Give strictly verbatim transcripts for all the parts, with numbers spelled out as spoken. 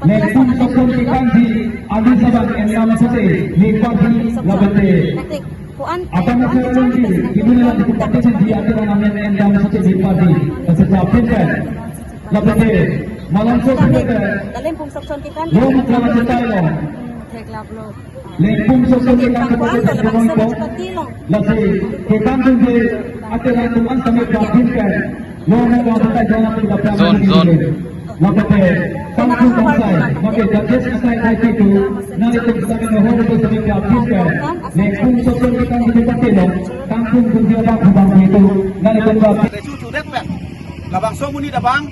Lengpum Sokson Kekangji, Adi Sabang Endam Sate, Lepar di Labate. Apan Nasa Lengji, Gimina Lengji, Competition di Adi Sabang Amen Endam Sate, Lepar di. Kasa Pinter. Labate, Malam Sokson Kekang. Lengpum Sokson Kekang. Lo Maklama Cetai lo. Theklap lo. Lengpum Sokson Kekang Competition Komoi ko. Lasi, Kekang Dungje, Ate Rang Tum An Samit Bapin Kan. Lo na ko ta jana tu dapat Zon, zon. Lakote, Tangkung Bangsai, mate judges asai kai itu, nalitum kita mengehor itu sebagai artis kan. Lengpum Sokson Kekang di tempat itu, Tangkung Dungje Bang Hubang itu, nalitum ba. Recu cudet pen. Labangso amonit abang.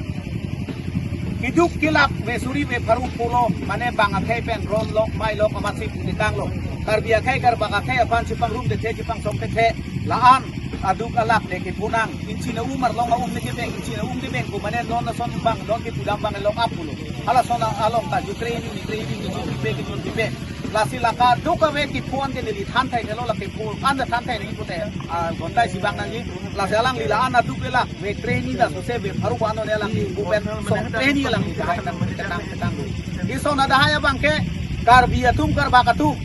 Keduk kelak ve suri ve pharu pulo, mane bang akhei pen ron lok mai lok amatsi putitang lo. Karbi akhei Karbak akhei aphan chipangrum dethe chipangsong dethe. La-an aduk alak le kepu nang, ingchin aum arlong aum le kebeng, ingchin aum kebeng ko mane non ason bang, non kepu dam bang lok ap pulo. Halason along ta ju training, training, ingchin pipe, ingchin pipe. Lasi la kaduk ave kepu an ke neli than thai thelo, la kepu an ta than thai nangji pute, ah, gontai si bang nangji. Lasi alangli la-an aduk le lak, ve training ta sose ve pharu ko ano ne alang kepu pen, song training alang ketang, ketang, ketang. Ison adahai abang ke, Karbi atum, Karbak atum.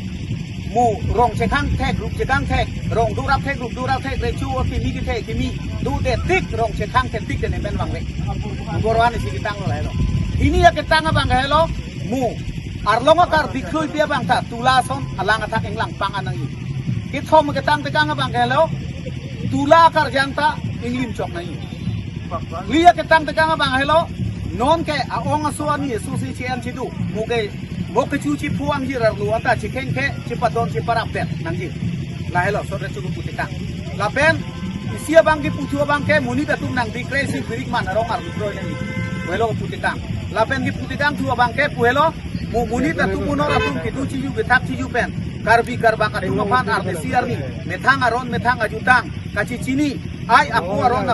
Mo rong chethang thek, rup chethang thek, rong durap thek, rup durap thek, rechu o kimi kethe, kimi. Dode tik, rong chethang thek tik, tene men bang le. Borwan isi ketang lo lahai lo. Pini aketang abang helo, mo arlong akarbi kruipi abang ta tula ason alang athak inglang pang anang i. Kethom aketang tekang abang helo, tula akarjang ta inglim chok nang i. Li aketang tekang abang helo, non ke aong aso ani aso si chian chidu, mo ke mo kechu chiphuang ji rarlu anta chikhengkhe chipadon chiparap det nangji. Lahelo sore chuku putekang. Lapen isi abang keputhu abang ke monit atum nangbi kre si birik man arong arlu kroi nang i. Pu helo putekang. Lapen keputekangthu abang ke pu helo, mo monit atum monor atum kedo chiju kethak chiju pen Karbi Karbak atum aphan arnisi arni methang aron methang ajutang kachechini ai apu aron